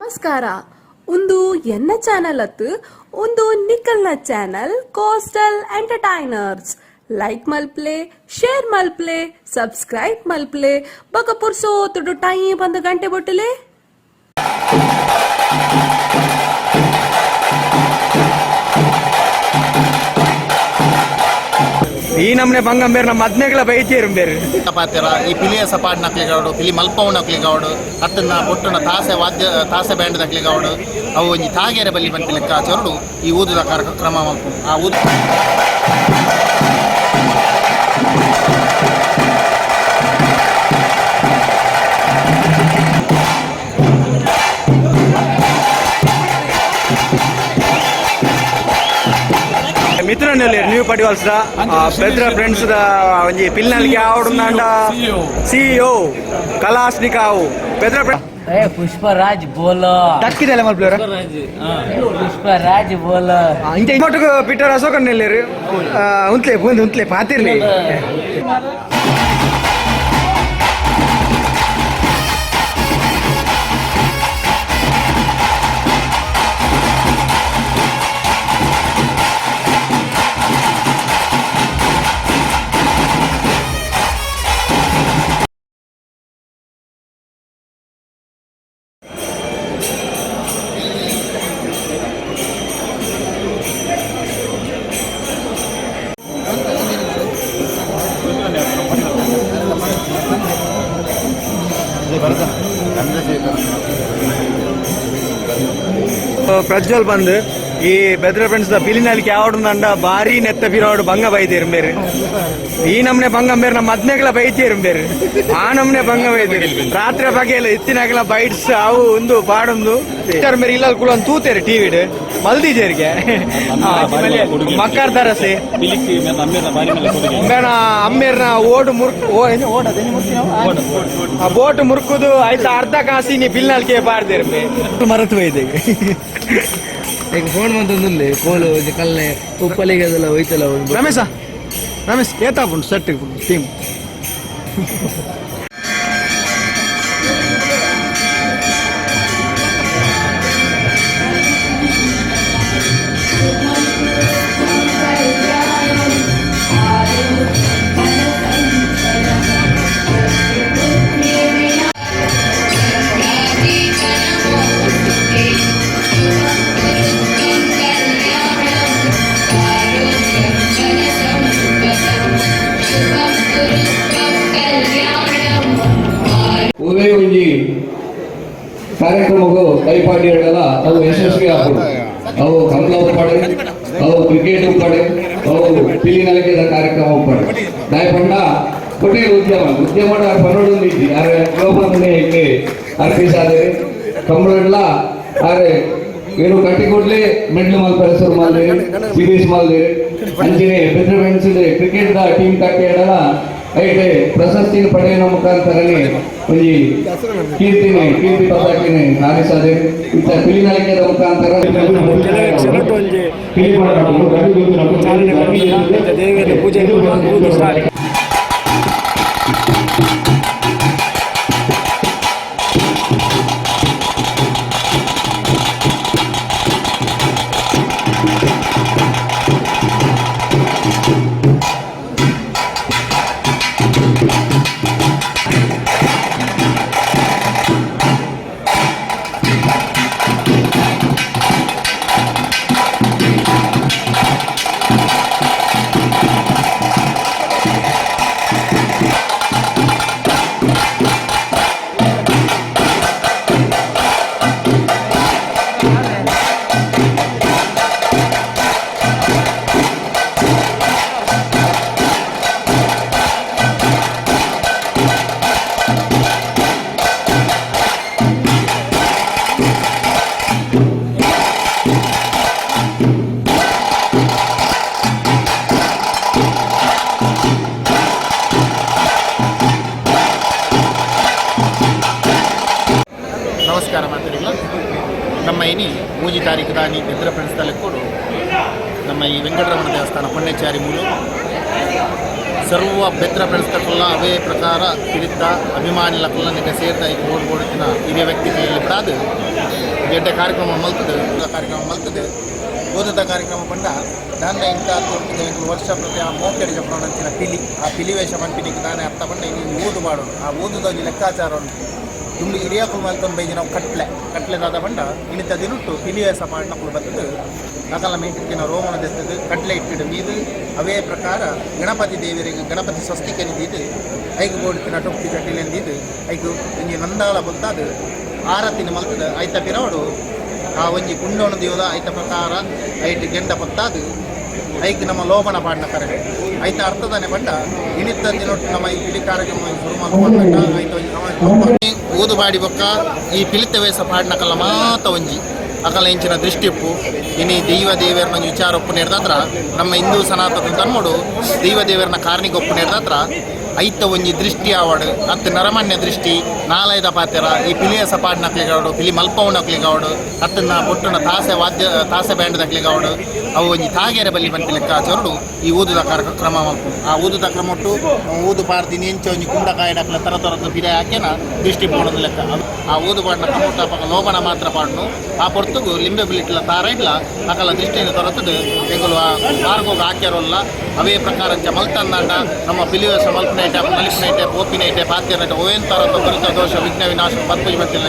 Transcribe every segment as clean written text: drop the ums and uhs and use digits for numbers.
ನಮಸ್ಕಾರ. ಉಂದು ಎನ್ನ ಚಾನಲ್ ಅತ್ತು, ಉಂದು ನಿಕಲ್ನ ಚಾನಲ್ ಕೋಸ್ಟಲ್ ಎಂಟರ್ಟೈನರ್ಸ್. ಲೈಕ್ ಮಲ್ಪ್ಲೆ, ಶೇರ್ ಮಲ್ಪ್ಲೆ, ಸಬ್ಸ್ಕ್ರೈಬ್ ಮಲ್ಪ್ಲೆ, ಬೊಕ ಪುರ್ಸೋತುಡು ಟೈಮ್ ಬಂದ ಗಂಟೆ ಬೊಟ್ಟಲೆ. ಈ ನಮ್ನೆ ಬಂಗಂಬೇರ್ ನಮ್ಮ ಮದ್ನೆಗಳ ಬೈತಿಯರು ಬೇರೆ. ಪಾತೆರ ಈ ಪಿಲಿಯ ಸಪಾಡ್ ನಕ್ಲಿಗಾವಡು, ಪಿಲಿ ಮಲ್ಪವು ನಕ್ಲಿಗಾವಡು, ಅತ್ತನ್ನ ಬೊಟ್ಟುನ ತಾಸೆ ವಾದ್ಯ ತಾಸೆ ಬ್ಯಾಂಡ್ ನಕ್ಲಿಗಾವಡು, ಅವು ಒಂಜಿ ತಾಗೆರೆ ಬಲ್ಲಿ ಪನ್ಪಿ ಲೆಕ್ಕಾಚಾರಡು ಈ ಊದುದ ಕ್ರಮ ಮಲ್ಪುಂಡು. ಆ ಊದು ಮಿತ್ರನಲ್ಲಿ ನ್ಯೂ ಪಡಿವಾಲ್ಸ್ದ ಬೆದ್ರ ಫ್ರೆಂಡ್ಸ್ the ಒಂಜಿ ಪಿಲ್ನಲ್ಗೆ ಆವಡುಂದಾಂಡ ಸಿಇಒ ಕಲಾಸ್ನಿಕಾವು ಬೆದ್ರ. ಏ ಪುಷ್ಪರಾಜ್ ಬೋಲ. ಟಕ್ಕಿದೆಲ್ಲ ಮಲ್ಪ್ಲೇರ. ಪುಷ್ಪರಾಜ್ ಬೋಲ. ಇಂಚ ಮಟ್ಟకు ಪೀಟರ್ ಅಶೋಕನ್ ನೆಲ್ಲೇರು ಉಂತ್ಲೆ ಪೂಂದು ಉಂತ್ಲೆ ಪಾತಿರ್ಲಿ. ಪ್ರಜ್ವಲ್ ಬಂದು ಈ ಬೆದ್ರ ಫ್ರೆಂಡ್ಸ್ the ಪಿಲಿನಲ್ಗೆ ಯಾವಡುಂದಾಂಡ ಭಾರಿ ನೆತ್ತ ಬಿರೋಡು ಬಂಗ ಬೈದಿರು ಬೇರೆ. ಈ ನಮ್ನೆ ಬಂಗಂಬೇರ್ ನಮ್ಮ ಮದ್ನೆಗಳ ಬೈತಿರು ಬೇರೆ. ಆ ನಮ್ನೆ ಬಂಗ ಬೈದಿರು ರಾತ್ರಿ ಬಗೆಯಲ್ಲ ಇತ್ತಿನಾಗಲ ಬೈಟ್ಸ್ ಅವು ಒಂದು ಪಾಡೊಂದು ಮೇರೆ ಇಲ್ಲ ಕುಲ ತೂತೇರು ಟಿವಿಡ್ ಮಲ್ದಿಜೇರಿಗೆ ಮಕ್ಕಾರ್ ತರಸಿ ಬೇಡ ಅಮ್ಮೇರ್ನ ಓಡು ಮುರ್ಕ್ ಓ ಏನು ಓಡ ಆ ಬೋಟ್ ಮುರ್ಕುದು ಆಯ್ತಾ. ಅರ್ಧ ಕಾಸಿ ನೀ ಬಿಲ್ನಲ್ಕೆ ಪಾಡ್ದಿರ್ ಮರತು ಬೈದೆ. ಈಗ ಫೋನ್ ಬಂತಂದಿಲ್ಲ ಕೋಲು ಒಂಜಿ ಕಲ್ಲೆ ಉಪ್ಪಲಿಗೆ ಅದೆಲ್ಲ ಹೋಯ್ತಲ್ಲ ಒಂದು. ರಮೇಶ, ರಮೇಶ್ ಏತಾಪುಂಡು ಸೆಟ್ ಟೀಮ್? ಒವೇ ಒಂಜಿ ಕಾರ್ಯಕ್ರಮಗೂ ಕೈಪಾಡಿ ಹೇಳಲ್ಲ, ಅವು ಯಶಸ್ವಿ ಆಪುಂಡು. ಅವು ಕಂಬಳ ಉಪ್ಪಾಡು, ಅವು ಕ್ರಿಕೆಟ್ ಉಪ್ಪಾಡು, ಅವು ಪಿಲಿನಲಿಕೆದ ಕಾರ್ಯಕ್ರಮ ಉಪ್ಪಾಡು. ದಾಯ ಪಂಡ ಕೊಟ್ಟಿಗೆ ಉದ್ಯಮ ಉದ್ಯಮ ಪನ್ನೊಂದು ಇದ್ದಿ ಆರೆ ಗ್ಲೋಬಲ್ ಅರ್ಪಿಸಾದೆ ಕಂಬಳಡ್ಲ ಆರೆ ಏನು ಕಟ್ಟಿ ಕೂಡ್ಲೆ ಮೆಡ್ಲು ಮಲ್ಪರೆ ಶುರು ಮಲ್ದೇರಿ, ಸಿರೀಸ್ ಮಲ್ದೇರಿ. ಅಂಚನೆ ಬೆದ್ರ ಕ್ರಿಕೆಟ್ the team ಕಟ್ಟಿ ಹೇಳಲ್ಲ, ಐಟೆ ಪ್ರಶಸ್ತಿನ ಪಡೆಯುವ ಮುಖಾಂತರನೇ ಒಂಜಿ ಕೀರ್ತಿನಿ ಕೀರ್ತಿ ಪತಾಕಿನಿ ಹಾರಿಸಾದೆ. ಇತ್ತ ಪಿಲಿನಲಿಕೆದ ಮುಖಾಂತರ ಪೂಜೆ. ನಮಸ್ಕಾರ ಮಾತಾಡಿಲ್ಲ. ನಮ್ಮ ಇನಿ 3 ತಾರೀಕು ದಾನಿ ಬೆದ್ರ ಫ್ರೆಂಡ್ಸ್ ತಲೆಕ್ಕೋಡು ನಮ್ಮ ಈ ವೆಂಕಟರಮಣ ದೇವಸ್ಥಾನ ಪೊನ್ನೆಚ್ಚಾರಿ ಮೂಲು ಸರ್ವ ಬೆದ್ರ ಫ್ರೆಂಡ್ಸ್ ತಕ್ಕಲ್ಲ ಅವೇ ಪ್ರಕಾರ ಪಿರಿತ್ತ ಅಭಿಮಾನಿಲಕ್ಕಲ್ಲ ನಿನ್ನ ಸೇರ್ದ ಈಗ ಓಡ್ ಓಡುತ್ತಿನ ಹಿರಿಯ ವ್ಯಕ್ತಿಗಳಲ್ಲಿ ಬಿಡಾದು. ಎಡ್ಡೆ ಕಾರ್ಯಕ್ರಮ ಮಲ್ತದೆ, ಕಾರ್ಯಕ್ರಮ ಮಲ್ತದೆ. ಓದದ ಕಾರ್ಯಕ್ರಮ ಪಂಡ ದಾನ್ನ ಇಂಥ ವರ್ಷ ಪ್ರತಿ ಆ ಮೋಕೆಡ್ ಜಪ್ಪಣಂಚಿನ ಪಿಲಿ, ಆ ಪಿಲಿ ವೇಷ ಪನ್ಪಿನಿಗೆ ದಾನೆ ಅರ್ಥ ಪಂಡ ಇನ್ನು ಊದು ಮಾಡೋದು. ಆ ಊದುದ ಒಂಜಿ ಲೆಕ್ಕಾಚಾರ ಉಂಟು. ದುಂಡು ಹಿರಿಯಕುಲು ಮಲ್ತೊಂದು ಬೈದಿ ನಾವು ಕಟ್ಲೆ ಕಟ್ಲೆ ದಾದ ಪಂಡ ಇನಿತ ದಿನಟ್ಟು ಪಿಲಿ ವೇಷ ಪಾಡ್ನಕುಲು ಬರ್ತದೆ. ಅಕಲ ಮೇಟಿತ್ತಿನ ರೋಮನ ದೆತ್ತದು ಕಟ್ಲೆ ಇಟ್ಟಿಡು ಮೀದು ಅವೇ ಪ್ರಕಾರ ಗಣಪತಿ ದೇವರಿಗೆ ಗಣಪತಿ ಸ್ವಸ್ತಿಕೆನಿ ದೀದು ಐಕು ಬೋಡ್ತಿನ ಟೊಪ್ಪಿ ಚಟ್ಟಿಲೆಂದಿದ್ದು ಐಕು ಒಂಜಿ ನಂದಾಳ ಬೊಲ್ತಾದು ಆರತಿನ ಮಲ್ತದ. ಐತ ಪಿರವಡು ಆ ಒಂಜಿ ಕುಂಡೋಣ ದೇವದ ಐತ ಪ್ರಕಾರ ಐಟ್ ಗೆಂಡ ಪತ್ತಾದು ಐಕ್ ನಮ್ಮ ಲೋಮನ ಪಾಡ್ನ ಕರೆ. ಐತ ಅರ್ಥದಾನೆ ಪಂಡ ಇನಿತ್ತ ದಿನೊಟ್ಟು ನಮ್ಮ ಈ ಪಿಲಿ ಕಾರ್ಯಕ್ರಮ ಶುರು ಮಲ್ಪಂಡ ಐತ ಒಂಜಿ ನಮ್ಮ ಊದು ಬಾಡಿ ಬೊಕ್ಕ ಈ ಪಿಲಿತ ವೇಷ ಪಾಡ್ನಕಲ್ಲ ಮಾತ ಒಂಜಿ ಅಕಲ ಇಂಚಿನ ದೃಷ್ಟಿ ಉಪ್ಪು. ಇನಿ ದೈವ ದೇವರನ್ನ ಒಂಜಿ ವಿಚಾರ ಉಪ್ಪು ನೆಡ್ದಾತ್ರ ನಮ್ಮ ಹಿಂದೂ ಸನಾತನ ಧರ್ಮಡು ದೈವ ದೇವರನ್ನ ಕಾರ್ಣಿಕ ಉಪ್ಪು ನೆಡ್ದಾತ್ರ ಐತ ಒಂಜಿ ದೃಷ್ಟಿ ಆವಡು ಅತ್ತು ನರಮಾನ್ಯ ದೃಷ್ಟಿ ನಾಲೈದ ಪಾತೆರ ಈ ಪಿಲಿಯಸ ಪಾಡ್ನಕ್ಲಿಗಾವಡು, ಪಿಲಿ ಮಲ್ಪವನಕ್ಲಿಗಾವಡು, ಅತ್ತನ್ನ ಬೊಟ್ಟುನ ತಾಸೆ ವಾದ್ಯ ತಾಸೆ ಬ್ಯಾಂಡ್ ದಕ್ಲಿಗಾವಡು ಅವು ಒಂಜಿ ತಾಗೆರೆ ಬಲ್ಲಿ ಪನ್ಪಿ ಲೆಕ್ಕಾಚಾರಡು ಈ ಊದುದ ಕ್ರಮ ಮಲ್ಪುಂಡು. ಆ ಊದುದ ಕ್ರಮ ಒಟ್ಟು ಊದು ಪಾಡ್ದಿನಿ ಎಂಚ ಒಂಜಿ ಕುಂಬಳಕಾಯಿಡಕ್ಲ ತರ ತರದ ಪಿರೆ ಹಾಕ್ಯನ ದೃಷ್ಟಿ ಪೋಣದ ಲೆಕ್ಕ. ಆ ಊದು ಪಾಡ್ನ ಕ್ರಮೊಟ್ಟು ಅಪಗ ಲೋಮನ ಮಾತ್ರ ಪಾಡ್ನು. ಆ ಪೊರ್ತುಗು ಲಿಂಬೆ ಬಿಲಿಟ್ಲ ತಾರ ಇಡ್ಲ ಅಕಲ ದೃಷ್ಟಿಯನ್ನು ತೊರತದು ಎಂಕುಲು ಆ ಮಾರ್ಗೋಗ ಹಾಕ್ಯಾರಲ್ಲ. ಅವೇ ಪ್ರಕಾರ ಅಂಚ ಮಲ್ತಂದಾಂಡ ನಮ್ಮ ಪಿಲಿವೇಶ ಮಲ್ಪನೈಟೆ ಮಲಿಪನೈಟೆ ಪೋಪಿನೈಟೆ ಪಾತ್ಯನೈಟೆ ಓವೇನ್ ತರದ ದುರಿತ ದೋಷ ವಿಘ್ನ ವಿನಾಶ ಪತ್ಪುಜಿ ಬಂತಿಲ್ಲ.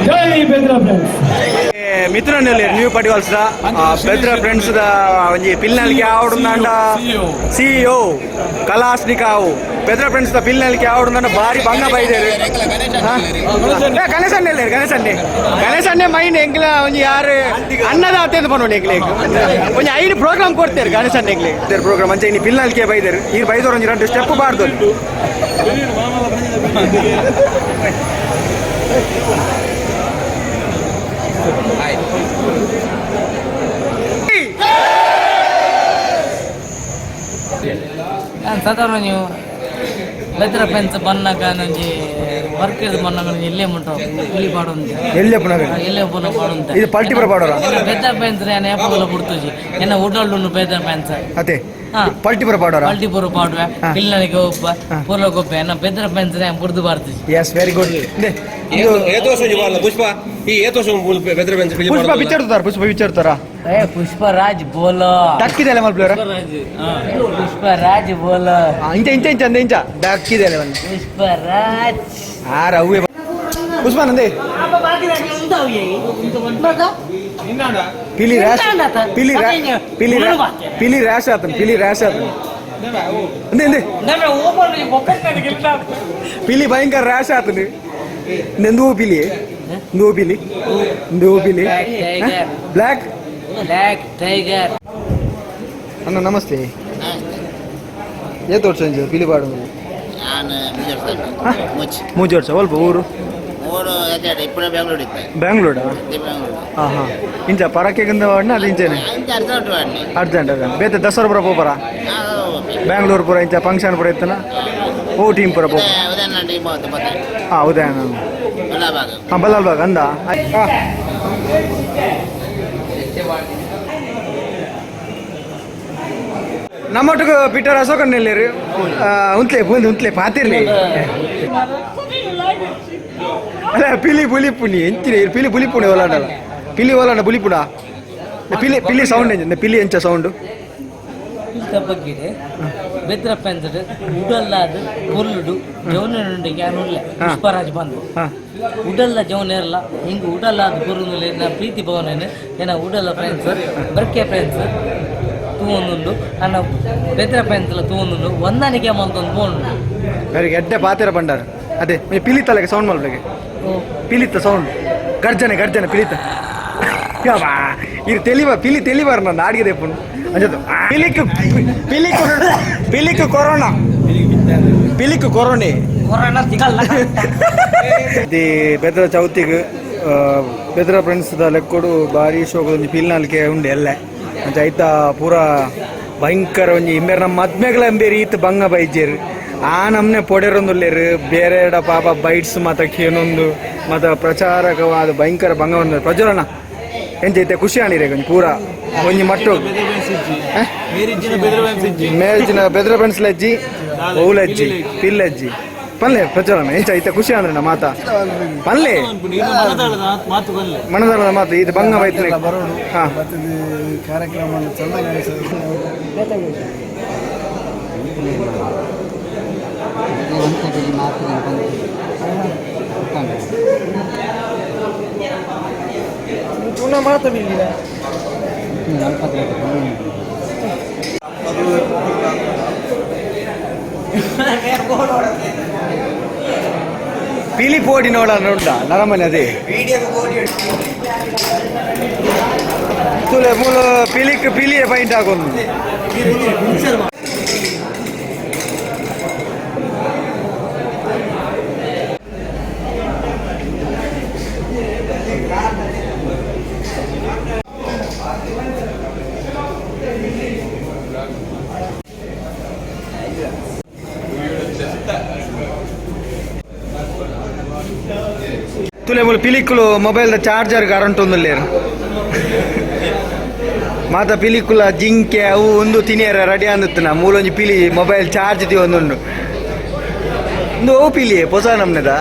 ಜೈ ಬೆದ್ರ ಫ್ರೆಂಡ್ಸ್. ಮಿತ್ರನಲ್ಲಿ ನ್ಯೂ ಪಡಿವಲ್ಸ್ದ ಬೆದ್ರ ಫ್ರೆಂಡ್ಸ್ ದ ಒಂಜಿ ಪಿಲ್ನಲ್ಗೆ ಆವಡುಂದಾಂಡ ಸಿಇಒ ಕಲಾಸ್ನಿಕಾವು. ಬೆದ್ರ ಫ್ರೆಂಡ್ಸ್ ದ ಪಿಲ್ನಲ್ಗೆ ಆವಡುಂದಾಂಡ ಬಾರಿ ಬಂಗ ಬೈದೇರು. ಗಣೇಶ್ ಅಣ್ಣೆ, ಗಣೇಶ್ ಅಣ್ಣೆ, ಗಣೇಶ್ ಅಣ್ಣೆ ಮೈನ್. ಎಂಕ್ಲ ಒಂಜಿ ಯಾರು ಅನ್ನದ ಅತ್ತೇಂದು ಪನೋಡು. ಎಂಕ್ಲೆ ಒಂಜಿ ಐದು ಪ್ರೋಗ್ರಾಮ್ ಕೊಡ್ತೇರು ಗಣೇಶ್ ಅಣ್ಣೆ ಎಂಕ್ಲೆ ಪ್ರೋಗ್ರಾಮ್. ಅಂಚೆ ಇನಿ ಪಿಲ್ನಲ್ಕೆ ಬೈದೇರು. ಈ ಬೈದೋರು ಒಂಜಿ ಎರಡು ಸ್ಟೆಪ್ ಬಾರ್ದು. ನಾನು ಸಾಧಾರಣ ನೀವು ಬೆದ್ರ ಫ್ರೆಂಡ್ಸ್ ಬನ್ನಾಗ ನಂಜಿ ವರ್ಕ್ ಇದು ಬನ್ನಾಗ ನಂಜಿ ಎಲ್ಲೇ ಮುಟ್ಟ ಇಲ್ಲಿ ಪಾಡೊಂದು. ಎಲ್ಲೇ ಪುನಃ? ಎಲ್ಲೇ ಪುನಃ ಪಾಡೊಂದು. ಇದು ಪಲ್ಟಿ ಪುರ ಪಾಡೋರ? ಬೆದ್ರ ಫ್ರೆಂಡ್ಸ್ ನಾನು ಏಪಗಲ ಬಿಡ್ತುಜಿ ಎನ್ನ ಉಡಲ್ಡು ಬೆದ್ರ ಫ್ರೆಂಡ್ಸ್. ಅದೇ. ಹಾ. ಪಲ್ಟಿ ಪುರ ಪಾಡೋರ? ಪಲ್ಟಿ ಪೂರ ಪಾಡುವೆ, ಪಿಲ್ಲನಿಗೆ ಒಬ್ಬ ಪೂರ್ಲಕ್ಕೆ ಒಬ್ಬ. ಎನ್ನ ಬೆದ್ರ ಫ್ರೆಂಡ್ಸ್ ನಾನು ಬುಡ್ದು ಬಾರ್ತಿಜಿ. Yes, very good. ಪುಷ್ಪ ಈ ಏತೋಷ ಬೆದ್ರ ಬೆಂಚ್. ಪುಷ್ಪ ವಿಚಾರ್ತಾರ, ಪುಷ್ಪ ವಿಚಾರ್ತಾರ. ಏ ಪುಷ್ಪರಾಜ್ ಬೋಲೋ. ಟಕ್ಕಿದೆಲ್ಲ ಮಲ್ಪ್ಲೇರ. ಪುಷ್ಪರಾಜ್, ಪುಷ್ಪರಾಜ್ ಬೋಲೋ. ಇಂಚ ಇಂಚ ಇಂಚ ಅಂದೆ ಇಂಚ ಡಕ್ಕಿದೆಲ್ಲ ಬನ್ನಿ. ಪುಷ್ಪರಾಜ್. ಆರ ಅವೇ ಪುಷ್ಪ ನಂದೇ. ಪಿಲಿ ರ್ಯಾಶ್, ಪಿಲಿ ಪಿಲಿ ಪಿಲಿ ರ್ಯಾಶ್ ಆತನ, ಪಿಲಿ ರ್ಯಾಶ್ ಆತನ. ಅಂದೆ ಅಂದೆ ಪಿಲಿ ಭಯಂಕರ ರ್ಯಾಶ್ ಆತನು. ನಂದು ಪಿಲಿ ನಂದು ಪಿಲಿ ನಂದು ಪಿಲಿ. Tiger. Black. Black tiger. ಅಣ್ಣ ನಮಸ್ತೆ. ಏತ್ ವರ್ಷ ಇಂಚ ಪಿಲಿ ಪಾಡು? ನಾನು ಮುಚ್ಚಿ. ಮೂಜಿ ವರ್ಷ. ಒಲ್ಪ ಊರು? ಮೂರು ಇಪ್ಪು ಬೆಂಗಳೂರು ಇತ್ತು. ಬ್ಯಾಂಗ್ಳೂರಾ? ಬೆಂಗಳೂರು. ಹಾಂ ಹಾಂ, ಇಂಚ ಪರಕ್ಕೆಗಿಂದ ವಾಡಿನ ಅದು ಇಂಚೆನೆ? ಇಂಚ ಅರ್ಧ ವಾಡಿನಿ. ಅರ್ಜೆಂಟ್ ಅದ ಬೇತೆ ದಸರಾ ಪುರ ಪೋಪರ ಬ್ಯಾಂಗ್ಳೂರ್ ಪುರ? ಇಂಚ ಫಂಕ್ಷನ್ ಪುರ ಇತ್ತನ? ಓ ಟೀಮ್ ಪುರ ಪೋಪ? ಉದಾಹರಣೆ ಟೀಮ್ ಹೋಗುತ್ತೆ. ಹಾಂ, ಉದಯನ. ಬಲ್ಲಾಬಾಗ. ಹಾಂ, ಬಲ್ಲಾಲ್ಬಾಗ್ ಅಂದ. ಹಾಂ, ನಮ್ಮೊಟ್ಟಿಗೆ ಪೀಟರ್ ಅಶೋಕನ್ ಎಲ್ಲೇರು? ಉಂತ್ಲೆ ಪೂಂದು ಉಂತ್ಲೆ ಪಾತಿರ್ಲಿ. ಅಲ್ಲ, ಪಿಲಿ ಬುಲಿಪುನಿ ಎಂಚಿನ ಪಿಲಿ ಬುಲಿಪುಣಿ ಓಲಾಡಲ್ಲ? ಪಿಲಿ ಓಲಾಡ ಬುಲಿಪುಡ. ಪಿಲಿ ಪಿಲಿ ಸೌಂಡ್ ಎಂಚ? ಪಿಲಿ ಎಂಚ ಸೌಂಡು? ಇಂತ ಬಗ್ಗೆ ಬೆದ್ರ ಪೆಂಚಡ್ ಉಡಲ್ಲಾದ ಪೊರ್ಲುಡು ಜವನ ಯಾನುಲ್ಲ. ಪುಷ್ಪರಾಜ್ ಬಂದು ಉಡಲ್ಲ ಜವನ ಇರಲ್ಲ ಹಿಂಗೆ ಉಡಲ್ಲಾದ ಪೊರ್ಲು ಎನ್ನ ಪ್ರೀತಿ ಭವನ ಎನ್ನ ಉಡಲ್ಲ ಫ್ರೆಂಡ್ಸ್ ಬರ್ಕೆ ಫ್ರೆಂಡ್ಸ್ ತೂವೊಂದುಂಡು ಅನ್ನ ಬೆದ್ರ ಫ್ರೆಂಡ್ಸ್ ತೂವೊಂದುಂಡು ಹೊಂದಾಣಿಕೆ ಮಂತೊಂದು ಪೋಂಡು. ಬೇರೆ ಎಡ್ಡೆ ಪಾತಿರ ಬಂಡಾರ. ಅದೇ ಪಿಲಿ ತಲೆಗೆ ಸೌಂಡ್ ಮಾಡ್ಬೇಕು. ಪಿಲಿತ್ತ ಸೌಂಡ್, ಗರ್ಜನೆ ಗರ್ಜನೆ ಪಿಲಿತ. ಯವ್ವಾ, ಇದು ತೆಲಿವ ಪಿಲಿ ತೆಲಿವಾರ ನನ್ನ ಆಡಿಗೆ ದೇಪುನು ಅಂಜದು. ಪಿಲಿಕ್ ಪಿಲಿಕ್ ಪಿಲಿಕ್ ಕೊರೋನಾ, ಪಿಲಿಕ್ ಕೊರೋನೆ. ಕೊರೋನಾ ತಿಗಲ್ಲ. The Bedra ಚೌತಿಗ್ ಬೆದ್ರ ಫ್ರೆಂಡ್ಸ್ ದ ಲೆಕ್ಕೊಡು ಬಾರಿ ಶೋಕ ಒಂಜಿ ಪಿಲ್ನಾಲ್ಕೆ ಉಂಡು ಎಲ್ಲ. ಅಂಚ ಐತ ಪೂರ ಭಯಂಕರ ಒಂಜಿ ಇಂಬೇರ್ ನಮ್ಮ ಮದ್ಮೆಗಳ ಎಂಬೇರ್ ಈತ್ ಬಂಗ ಬೈಜೇರ್. ಆ ನಮ್ನೆ ಪೊಡೆರೊಂದುಲ್ಲೇರು ಬೇರೆ ಪಾಪ ಬೈಟ್ಸ್ ಮಾತ ಕೇನೊಂದು ಮಾತ ಪ್ರಚಾರಕವಾದ ಭಯಂಕರ ಬಂಗ ಬಂದ. ಪ್ರಜ್ವಲನ ಎಂಚೈತೆ? ಖುಷಿ ಆಣಿರೆ ಒಂಜಿ ಪೂರ ಒಂಜಿ ಮಟ್ಟು ಮೇಜಿನ ಬೆದ್ರ ಫ್ರೆಂಡ್ಸ್ ಲಜ್ಜಿ ಓಲಜ್ಜಿ ಪಿಲ್ಲಜ್ಜಿ ಪಲ್ಲೆ. ಪ್ರಜ್ವಲನ ಎಂಚ ಐತೆ? ಖುಷಿ ಅಂದ್ರೆ ಮಾತಾ ಪಲ್ಲೆ ಮನದಾಳದ ಮಾತು. ಇದು ಬಂಗ ಬೈತ್ನೆ. ಹಾ. ಕಾರ್ಯಕ್ರಮ ಚೆನ್ನಾಗಿ. ಪಿಲಿ ಪೋಡಿ ನೋಡ ನೋಡ ನರಮನೆ ಅದೇ ತುಲೆ ಮೂಲ ಪಿಲಿಕ್ ಪಿಲಿಯೇ ಪೈಂಟ್ ಹಾಕೊಂಡು. ತುಲೆ ಮೂಲ ಪಿಲಿಕುಲು ಮೊಬೈಲ್ದ ಚಾರ್ಜರ್ ಕರೆಂಟ್ ಒಂದುಲ್ಲೇರು. ಮಾತ ಪಿಲಿಕುಲ ಜಿಂಕೆ ಅವು ಒಂದು ತಿನಿಯರ ರೆಡಿ ಅಂದಿತ್ತು. ಮೂಲೊಂಜಿ ಪಿಲಿ ಮೊಬೈಲ್ ಚಾರ್ಜ್ ದಿ ಒಂದುಂಡು. ಒಂದು ಅವು ಪಿಲಿ ಹೊಸ ನಮ್ನೆದ.